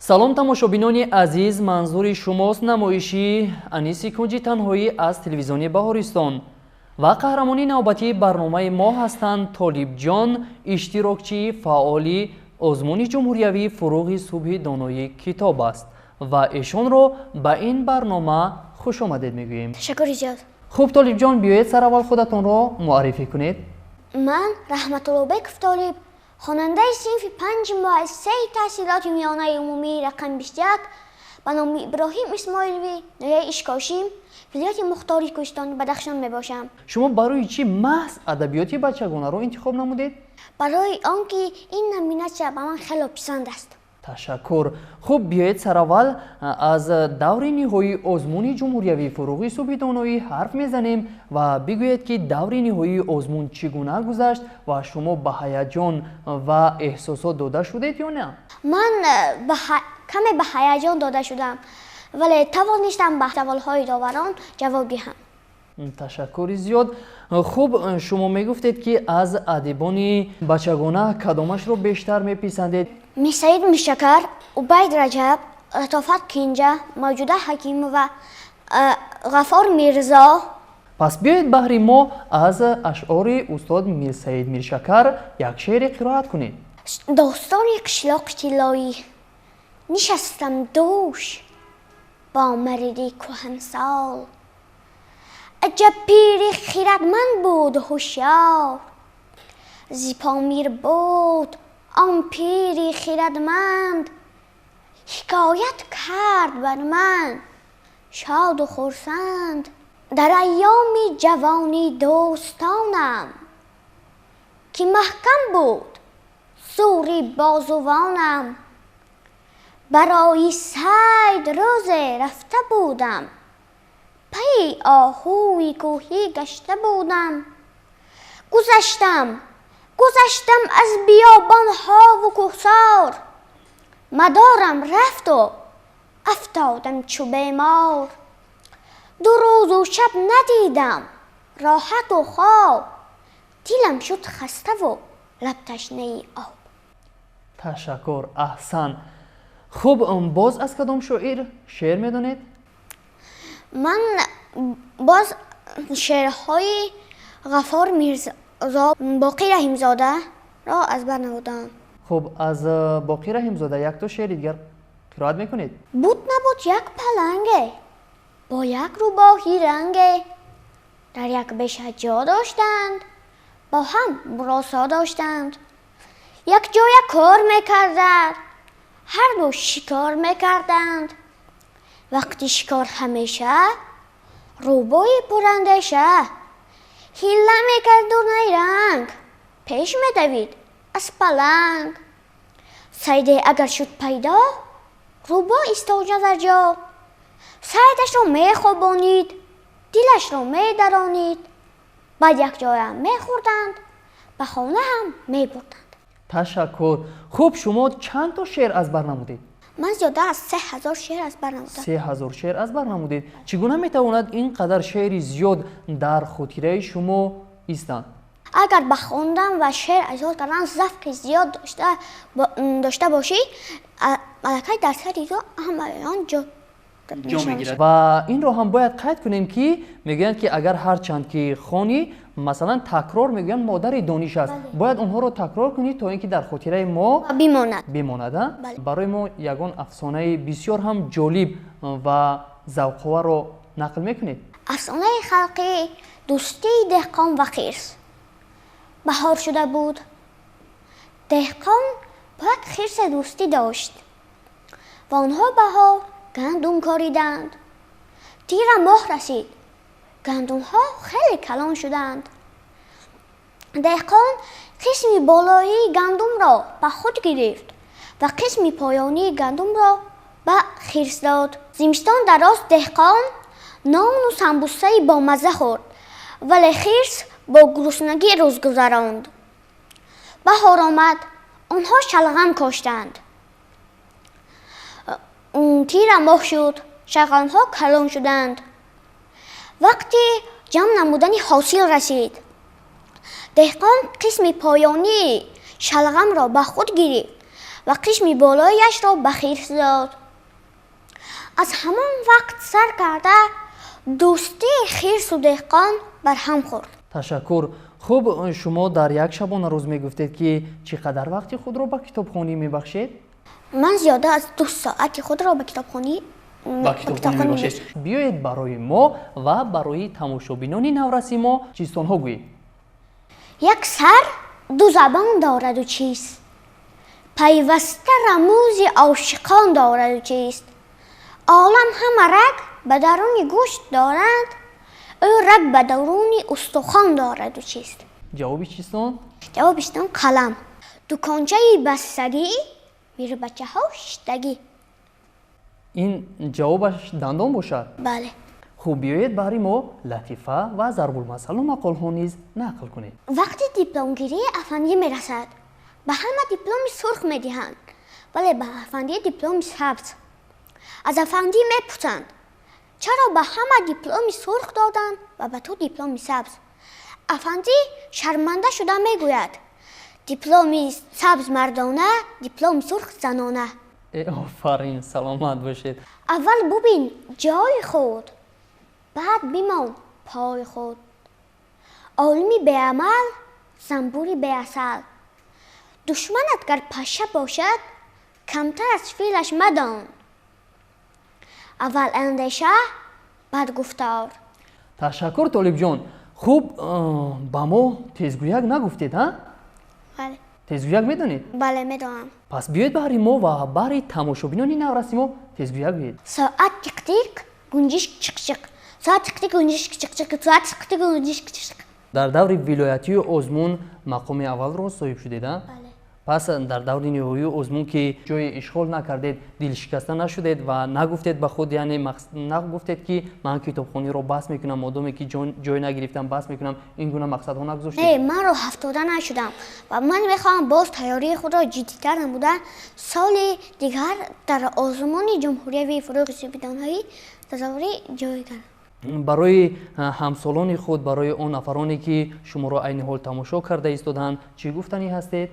Салом, тамошобинони азиз! Манзури шумост намоиши «Аниси кунҷи танҳоӣ» аз телевизиони Баҳористон ва қаҳрамони навбатии барномаи мо ҳастанд Толибҷон, иштирокчии фаъоли озмуни ҷумҳуриявии «Фуруғи субҳи доноӣ» китоб аст ва эшонро ба ин барнома хушомадед мегӯем. Ташаккури зиёд. Хуб, Толибҷон, биёед, сараввал худатонро муаррифӣ кунед. Ман Раҳматуллобеков Толиб, хонандаи синфи панҷи муассисаи таҳсилоти миёнаи умумии рақами 21 ба номи Иброҳим Исмоиловӣ, ноҳияи Ишкошим, вилояти мухтори Кӯҳистони Бадахшон мебошам. Шумо барои чӣ маҳз адабиёти бачагонаро интихоб намудед? Барои он ки ин номинатсия ба ман хело писанд аст. Ташаккур. Хуб, биёед, сараввал аз даври ниҳоии озмуни ҷумҳуриявии «Фуруғи субҳи доноӣ» ҳарф мезанем ва бигӯед, ки даври ниҳоии озмун чӣ гуна гузашт ва шумо ба ҳаяҷон ва эҳсосот дода шудед ё на? Ман каме ба ҳаяҷон дода шудам, вале тавонистам ба саволҳои доварон ҷавоб диҳам. Ташаккури зиёд. Хуб, шумо мегуфтед, ки аз адибони бачагона кадомашро бештар меписандед? Мирсаид Миршакар, Убайд Раҷаб, Латофат Кенҷа, Мавҷуда Ҳакимова, Ғафор Мирзо. Пас биёед, баҳри мо аз ашъори устод Мирсаид Миршакар як шеъре қироат кунед. Достони қишлоқи тиллоӣ. Нишастам дӯш бо мариди кӯҳансол, аҷаб пири хирадманд буд, ҳушёр. Зи Помир буд он пири хирадманд, ҳикоят кард бар ман шоду хурсанд. Дар айёми ҷавонӣ дӯстонам, ки маҳкам буд зӯри бозувонам, барои сайд рӯзе рафта будам, пайи оҳуи кӯҳӣ гашта будам. Гузаштам, гузаштам аз биёбонҳову кӯҳсор, мадорам рафту афтодам чу бемор. Ду рӯзу шаб надидам роҳату хоб, дилам шуд хаставу лабташнаи об. Ташаккур, аҳсан. Хуб, боз аз кадом шоир шеър медонед? Ман боз шеърҳои Ғафор Мирзо, Боқӣ Раҳимзодаро аз бар намудам. Хуб, аз Боқӣ Раҳимзода якто шеъри дигар қироат мекунед? Буд набуд як паланге бо як рӯбоҳи ранге, дар як беша ҷо доштанд, бо ҳам муросо доштанд. Якҷоя кор мекарданд, ҳарду шикор мекарданд. Вақти шикор ҳамеша рӯбоҳи пурандеша ҳилла мекарду найранг, пеш медавид аз паланг. Сайде агар шуд пайдо, рӯбоҳ истода дар ҷо сайдашро мехобонид, дилашро медаронид. Баъд якҷоя мехӯрданд, ба хона ҳам мебурданд. Ташаккур. Хуб, шумо чанд то шеър аз бар намудед? Ман зиёда аз 3000 шеър аз бар намудам. 3000 шеър аз бар намудед. Чӣ гуна метавонад ин қадар шеъри зиёд дар хотираи шумо истанд? Агар ба хондан ва шеър аз ёд кардан завқи зиёд дошта бошӣ, аллакай дар сари ту ҳамаи он ҷо ҷо мегирад. Ва инро ҳам бояд қайд кунем, ки мегӯянд, ки агар ҳарчанд ки хонӣ, масалан, такрор, мегӯянд, модари дониш аст, бояд онҳоро такрор кунӣ, то ин ки дар хотираи мо бимонад. Бимонад. Барои мо ягон афсонаи бисёр ҳам ҷолиб ва завқоварро нақл мекунед? Афсонаи халқӣ «Дӯстии деҳқон ва хирс». Баҳор шуда буд. Деҳқон бо як хирсе дӯстӣ дошт ва онҳо баҳор гандум кориданд. Тира моҳ расид, гандумҳо хеле калон шуданд. Деҳқон қисми болоии гандумро ба худ гирифт ва қисми поёнии гандумро ба хирс дод. Зимистон дароз деҳқон нону самбусаи бомазза хӯрд, вале хирс бо гуруснагӣ рӯз гузаронд. Баҳор омад, онҳо шалғам коштанд. Тира моҳ шуд, шалғамҳо калон шуданд. Вақти ҷамъ намудани ҳосил расид. Деҳқон қисми поёнии шалғамро ба худ гирифт. ва қисми болояшро ба хирс дод. Аз ҳамон вақт сар карда дӯстии хирсу деҳқон барҳам хӯрд. Ташаккур. Хуб, шумо дар як шабонарӯз мегуфтед, ки чӣ қадар вақти худро ба китобхонӣ мебахшед? Ман зиёда аз 2 соати худро ба китобхонӣ мебахшед. Биёед, барои мо ва барои тамошобинони навраси мо чистонҳо гӯед. Як сар ду забон дораду чист, пайваста рамӯзи ошиқон дораду чист. Олам ҳама раг ба даруни гӯшт доранд, ӯ раг ба даруни устухон дораду чист. Ҷавоби чистон? Ҷавоби чистон қалам. Дукончаи бастагӣ, мирбачаҳо шиштагӣ. Ин ҷавобаш дандон бошад? Бале. Хуб, биёед, баҳри мо латифа ва зарбулмасалу мақолҳо низ нақл кунед. Вақти дипломгирии афандӣ мерасад. Ба ҳама дипломи сурх медиҳанд, вале ба афандӣ дипломи сабз. Аз афандӣ мепурсанд, чаро ба ҳама дипломи сурх доданд ва ба ту дипломи сабз? Афандӣ шарманда шуда мегӯяд: дипломи сабз мардона, дипломи сурх занона. Офарин, саломат бошед. Аввал бубин ҷои худ, баъд бимон пои худ. Олими беамал занбури беасал. Душманат гар паша бошад, камтар аз филаш мадон. Аввал андеша, баъд гуфтор. Ташаккур, Толибҷон. Хуб, ба мо тезгӯяк нагуфтед, ҳа? Бале. Тезгӯяк медонед? Бале, медонам. Пас биёед, баҳри мо ва баҳри тамошобинони навраси мо тезгӯяк гӯед. Соат тиқ-тиқ, гунҷишк чиқ-чиқ. Соат тиқ-тиқ, гунҷишк чиқ-чиқ. Соат тиқ-тиқ, гунҷишк чиқ-чиқ. Дар даври вилоятии озмун мақоми аввалро соҳиб шудед, а? Бале. Пас дар даври ниҳоии озмун, ки ҷои ишғол накардед, дилшикаста нашудед ва нагуфтед ба худ, яъне нагуфтед, ки ман китобхониро бас мекунам, модоме ки ҷой нагирифтам, бас мекунам, ин гуна мақсадҳо нагузоштед? Не, ман роҳафтода нашудам ва ман мехоҳам боз тайёрии худро ҷиддитар намуда соли дигар дар озмуни ҷумҳуриявии Фурӯғи субҳи сазовори ҷой гардам. Барои ҳамсолони худ, барои он нафароне, ки шуморо айни ҳол тамошо карда истодаанд, чӣ гуфтанӣ ҳастед?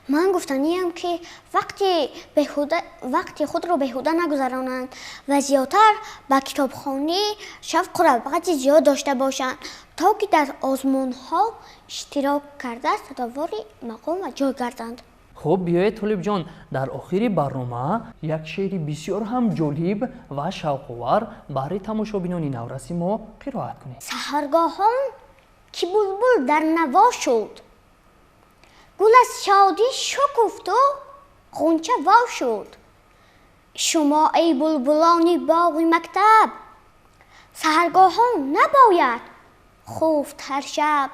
Ман гуфтаниям, ки вақти худро беҳуда нагузаронанд ва зиёдтар ба китобхонӣ шавқу рағбати зиёд дошта бошанд, то ки дар озмунҳо иштирок карда сазовори мақом ва ҷой гарданд. Хуб, биёед, Толибҷон, дар охири барнома як шеъри бисёр ҳам ҷолиб ва шавқовар баҳри тамошобинони навраси мо қироат кунед. Саҳаргоҳон ки булбул дар наво шуд, гул аз шодӣ шукуфту ғунча во шуд. Шумо, эй булбулони боғи мактаб, саҳаргоҳон набояд хуфт ҳар шаб.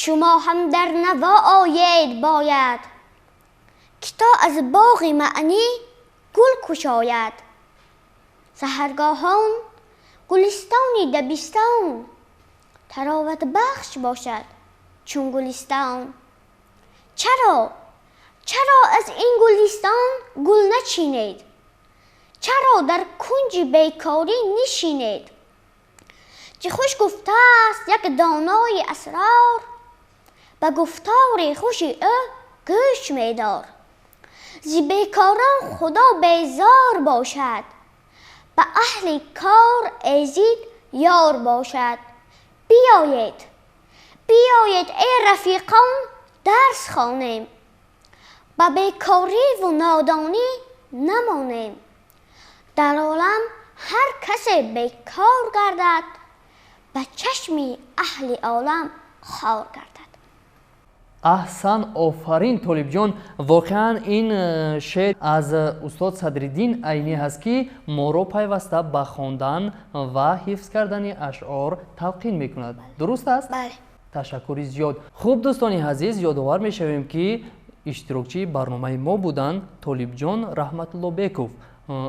Шумо ҳам дар наво оед бояд, ки то аз боғи маънӣ гул кушояд. Саҳаргоҳон гулистони дабистон тароватбахш бошад чун гулистон. Чаро, чаро аз ин гулистон гул начинед? Чаро дар кунҷи бекорӣ нишинед? Чӣ хуш гуфтааст як донои асрор, ба гуфтори хуши ӯ гӯш медор. Зи бекорон Худо безор бошад, ба аҳли кор эзид ёр бошад. Биёед, биёед, эй рафиқон, дарс хонем, ба бекориву нодонӣ намонем. Дар олам ҳар касе бекор гардад, ба чашми аҳли олам хор гардад. Аҳсан, офарин, Толибҷон. Воқеан, ин шеър аз устод Садриддин Айнӣ ҳаст, ки моро пайваста ба хондан ва ҳифз кардани ашъор талқин мекунад, дуруст аст? Бале. Ташаккури зиёд. Хуб, дӯстони азиз, ёдовар мешавем, ки иштирокчии барномаи мо буданд Толибҷон Раҳматуллобеков,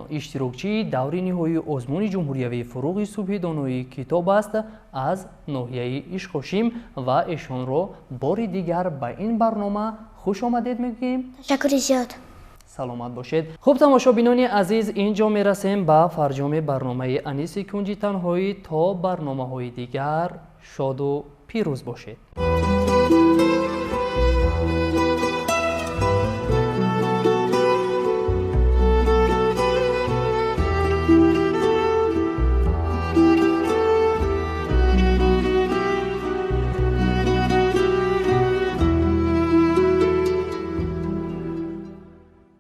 иштирокчии даври ниҳоии озмуни ҷумҳуриявии Фурӯғи субҳи доноии китоб аст аз ноҳияи Ишкошим, ва эшонро бори дигар ба ин барнома хуш омадед мегӯем. Ташаккури зиёд. Саломат бошед. Хуб, тамошобинони азиз, ин ҷо мерасем ба фарҷоми барномаи Аниси кунҷи танҳоӣ. То барномаҳои дигар шоду пирӯз бошед.